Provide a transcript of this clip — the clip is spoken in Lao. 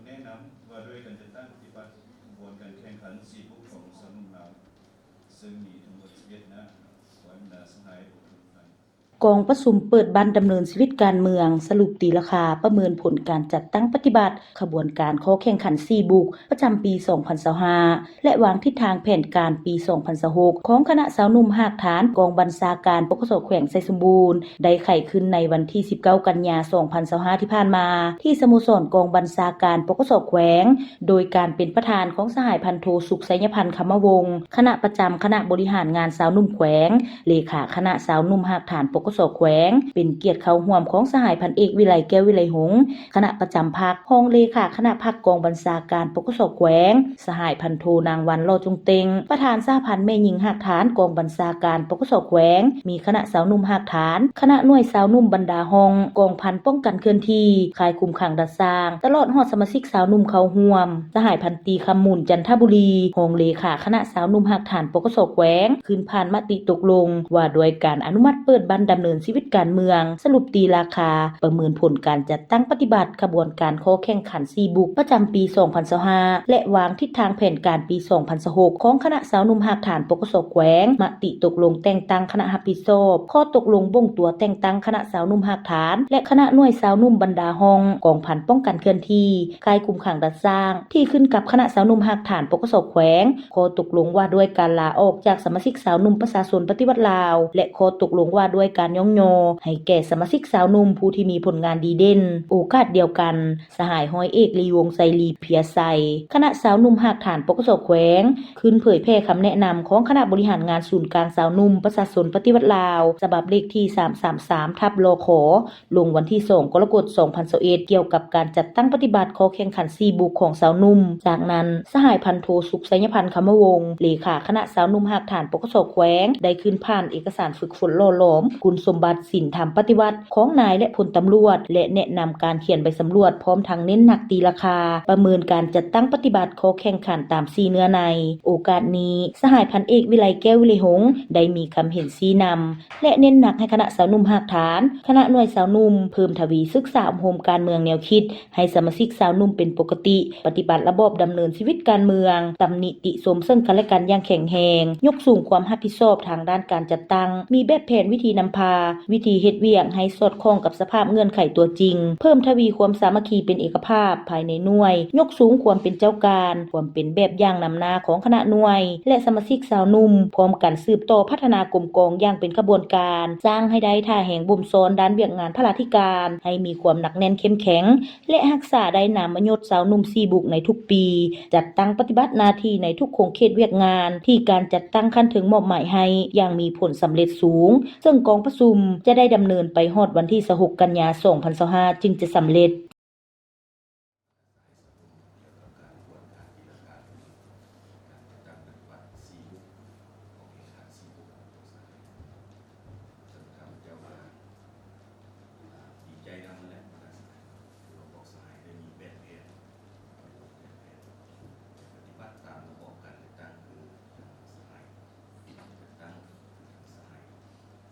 ແນະນຳວ່າດ້ວຍການຈັດຕັ້ງປະຕິບັດຂະບວນການແຂ່ງຂັນສີ່ບຸກຂອງຊາວໜຸ່ມລາວ ເຊິ່ງມີທັງໝົດສິບເອັດໜ້າ. ຂໍໃຫ້ບັນດາສະຫາຍອົດທົນຟັງ. ກອງປະຊຸມເປີດບັ້ນດຳເນີນຊີວິດການເມືອງ, ສະຫຼຸບຕີລາຄາ, ປະເມີນຜົນການຈັດຕັ້ງປະຕິບັດຂະບວນການຂໍ້ແຂ່ງຂັນສີ່ບຸກ ປະຈຳປີສອງພັນຊາວຫ້າ ແລະ ວາງທິດທາງແຜນການປີສອງພັນຊາວຫົກ ຂອງຄະນະຊາວໜຸ່ມຮາກຖານກອງບັນຊາການ ປກສ ແຂວງໄຊສົມບູນ ໄດ້ໄຂຂຶ້ນໃນວັນທີສິບເກົ້າ ກັນຍາ ສອງພັນຊາວຫ້າ ທີ່ຜ່ານມາ ທີ່ສະໂມສອນກອງບັນຊາການ ປກສ ແຂວງ ໂດຍການເປັນປະທານຂອງສະຫາຍພັນໂທ ສຸກໄຊຍະພັນ ຄຳມະວົງ ຄະນະປະຈຳຄະນະບໍລິຫານງານຊາວໜຸ່ມແຂວງ, ເລຂາຄະນະຊາວໜຸ່ມຮາກຖານ ປກສ ແຂວງ, ເປັນກຽດເຂົ້າຮ່ວມຂອງສະຫາຍພັນເອກ ວິໄລ ແກ້ວວິໄລຫົງ ຄະນະປະຈຳພັກ, ຮອງເລຂາຄະນະພັກກອງບັນຊາການ ປກສ ແຂວງ, ສະຫາຍພັນໂທ ນາງ ວັນ ຫຼໍ່ຈົງເຕັງ ປະທານສະຫະພັນແມ່ຍິງຮາກຖານກອງບັນຊາການ ປກສ ແຂວງ, ມີຄະນະຊາວໜຸ່ມຮາກຖານ, ຄະນະໜ່ວຍຊາວໜຸ່ມບັນດາຫ້ອງ, ກອງພັນປ້ອງກັນເຄື່ອນທີ່, ຄ້າຍຄຸມຂັງດັດສ້າງ, ຕະຫຼອດຮອດສະມາຊິກຊາວໜຸ່ມເຂົ້າຮ່ວມ. ສະຫາຍພັນຕີ ຄຳມູນ ຈັນທະບູລີ ຮອງເລຂາຄະນະຊາວໜຸ່ມຮາກຖານ ປກສ ແຂວງ ຂຶ້ນຜ່ານມະຕິຕົກລົງວ່າດ້ວຍການອະນຸມັດເປີດບັ້ນດຳເນີນຊີວິດການເມືອງ, ສະຫຼຸບຕີລາຄາ, ປະເມີນຜົນການຈັດຕັ້ງປະຕິບັດຂະບວນການຂໍ້ແຂ່ງຂັນສີ່ບຸກປະຈຳປີສອງພັນຊາວຫ້າ ແລະ ວາງທິດທາງແຜນການປີສອງພັນຊາວຫົກ ຂອງຄະນະຊາວໜຸ່ມຮາກຖານ ປກສ ແຂວງ, ມະຕິຕົກລົງແຕ່ງຕັ້ງຄະນະຮັບຜິດຊອບ, ຂໍ້ຕົກລົງບົ່ງຕົວແຕ່ງຕັ້ງຄະນະຊາວໜຸ່ມຮາກຖານ ແລະ ຄະນະໜ່ວຍຊາວໜຸ່ມບັນດາຫ້ອງ, ກອງພັນປ້ອງກັນເຄື່ອນທີ່, ຄ້າຍຄຸມຂັງດັດສ້າງ ທີ່ຂຶ້ນກັບຄະນະຊາວໜຸ່ມຮາກຖານ ປກສ ແຂວງ, ຂໍ້ຕົກລົງວ່າດ້ວຍການລາອອກຈາກສະມາຊິກຊາວໜຸ່ມປະຊາຊົນປະຕິວັດລາວ ແລະ ຂໍ້ຕົກລົງວ່າດ້ວຍການຍ້ອງຍໍໃຫ້ແກ່ສະມາຊິກຊາວໜຸ່ມຜູ້ທີ່ມີຜົນງານດີເດັ່ນ. ໂອກາດດຽວກັນ, ສະຫາຍຮ້ອຍເອກ ລີ ວົງໄຊລີ ເພຍໄຊ ຄະນະຊາວໜຸ່ມຮາກຖານ ປກສ ແຂວງ ຂຶ້ນເຜີຍແຜ່ຄຳແນະນຳຂອງຄະນະບໍລິຫານງານສູນກາງຊາວໜຸ່ມປະຊາຊົນປະຕິວັດລາວ ສະບັບເລກທີສາມສາມສາມ ທັບ ລຂ ລົງວັນທີສອງ ກໍລະກົດ ສອງພັນຊາວເອັດ ກ່ຽວກັບການຈັດຕັ້ງປະຕິບັດຂໍ້ແຂ່ງຂັນສີ່ບຸກຂອງຊາວໜຸ່ມ. ຈາກນັ້ນ, ສະຫາຍພັນໂທ ສຸກໄຊຍະພັນ ຄຳມະວົງ ເລຂາຄະນະຊາວໜຸ່ມຮາກຖານ ປກສ ແຂວງ ໄດ້ຂຶ້ນຜ່ານເອກະສານຝຶກຝົນຫຼໍ່ຫຼອມຄຸນສົມບັດສິນທຳປະຕິວັດຂອງນາຍ ແລະ ພົນຕຳຫຼວດ ແລະ ແນະນຳການຂຽນໃບສຳຫຼວດ ພ້ອມທັງເນັ້ນໜັກຕີລາຄາ ປະເມີນການຈັດຕັ້ງປະຕິບັດຂໍ້ແຂ່ງຂັນຕາມສີ່ເນື້ອໃນ. ໂອກາດນີ້, ສະຫາຍພັນເອກ ວິໄລ ແກ້ວວິໄລຫົງ ໄດ້ມີຄຳເຫັນຊີ້ນຳ ແລະ ເນັ້ນໜັກໃຫ້ຄະນະຊາວໜຸ່ມຮາກຖານ, ຄະນະໜ່ວຍຊາວໜຸ່ມ ເພີ່ມທະວີສຶກສາອົບຮົມການເມືອງແນວຄິດ ໃຫ້ສະມາຊິກຊາວໜຸ່ມເປັນປົກກະຕິ, ປະຕິບັດລະບອບດຳເນີນຊີວິດການເມືອງ, ຕຳໜິຕິຊົມເຊິ່ງກັນແລະກັນຢ່າງແຂງແຮງ, ຍົກສູງຄວາມຮັບຜິດຊອບທາງດ້ານການຈັດຕັ້ງ, ມີແບບແຜນວິທີນຳພາ, ວິທີເຮັດວຽກໃຫ້ສອດຄ່ອງກັບສະພາບເງື່ອນໄຂຕົວຈິງ, ເພີ່ມທະວີຄວາມສາມັກຄີເປັນເອກະພາບພາຍໃນໜ່ວຍ, ຍົກສູງຄວາມເປັນເຈົ້າການ, ຄວາມເປັນແບບຢ່າງນຳໜ້າຂອງຄະນະໜ່ວຍ ແລະ ສະມາຊິກຊາວໜຸ່ມ, ພ້ອມກັນສືບຕໍ່ພັດທະນາກົມກອງຢ່າງເປັນຂະບວນການ, ສ້າງໃຫ້ໄດ້ທ່າແຮງບົ່ມຊ້ອນດ້ານວຽກງານພະລາທິການ ໃຫ້ມີຄວາມໜັກແໜ້ນເຂັ້ມແຂງ ແລະ ຮັກສາໄດ້ນາມມະຍົດຊາວໜຸ່ມສີ່ບຸກໃນທຸກປີ, ຈັດຕັ້ງປະຕິບັດໜ້າທີ່ໃນທຸກຂົງເຂດວຽກງານທີ່ການຈັດຕັ້ງຂັ້ນເທິງມອບໝາຍໃຫ້ຢ່າງມີຜົນສຳເລັດສູງ, ເຊິ່ງກອງປະຊຸມຈະໄດ້ດຳເນີນໄປຮອດວັນທີຊາວຫົກ ກັນຍາ ສອງພັນຊາວຫ້າ ຈຶ່ງຈະສຳເລັດ.